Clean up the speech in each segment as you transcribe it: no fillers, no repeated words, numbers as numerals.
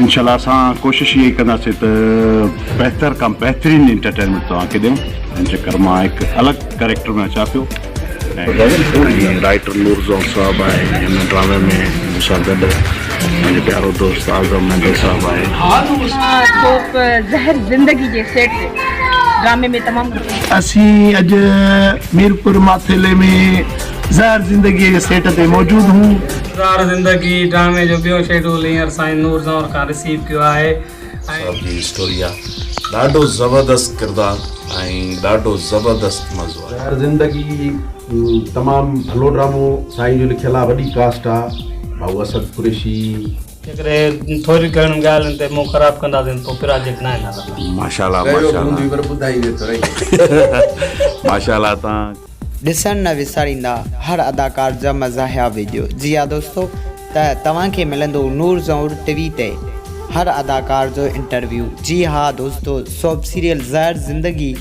انشاء الله اسان ڪوشش اها ئي ڪنداسين ته بهتر کان بهترين انٽرٽينمينٽ توهان کي ڏيون ان چڪر مان هڪ الڳ ڪريڪٽر ۾ اچان پيو ۽ رائيٽر نور زئور صاحب آهي هن ڊرامي ۾ مون سان گڏ منهنجو پيارو دوست اعظم مينڌل صاحب آهي. سوپ زهر زندگي جي سيٽ تي ڊرامي ۾ تمام گهڻو. اسين اڄ ميرپور ماٿيلي ۾ زهر زندگي جي سيٽ تي موجود هون. زهر زندگي ڊرامي جو ٻيون شيڊول هينئر سائين نور زئور کان رسيو ڪيو آهي ۽. صاحب جي اسٽوري آ ڏاڍو زبردست ڪردار ۽ ڏاڍو زبردست مزو آيو. زهر زندگي تمام ڀلو ڊرامو سائين جو لکيل آ وڏي ڪاسٽ آ ڀائو اسد قريشي. جيڪڏهن ٿوري گهڻين ڳالهين تي منهن خراب ڪنداسين ته پوء پراجيڪٽ ناهن هلندا. ماشاءالله ماشاءالله ماشاءالله تان. ڏسڻ نه وساريندا هر اداڪار جا مزاحيه ويڊيو جي ها دوستو ته توهان کي ملندو نور زئور ٽي وي تي هر اداڪار جو انٽرويو جي ها دوستو سوپ سيريل زهر زندگي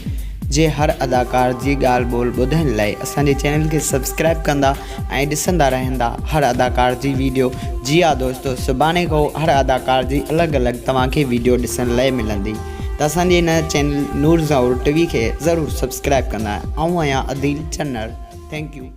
جي هر اداڪار جي ڳالهه ٻولهه ٻڌڻ لئي اسان جي چينل کي سبسڪرائب ڪندا ۽ ڏسندا رهندا هر اداڪار جي ويڊيو جي ها دوستو سڀاڻي کان هر اداڪار جي الڳ الڳ توهان کي ويڊيو ڏسڻ لئي ملندي ته اسان جي هن چينل نور زئور ٽي وي کي ضرور سبسڪرائب ڪندا آئون آهيان عديل چنڙ thank you.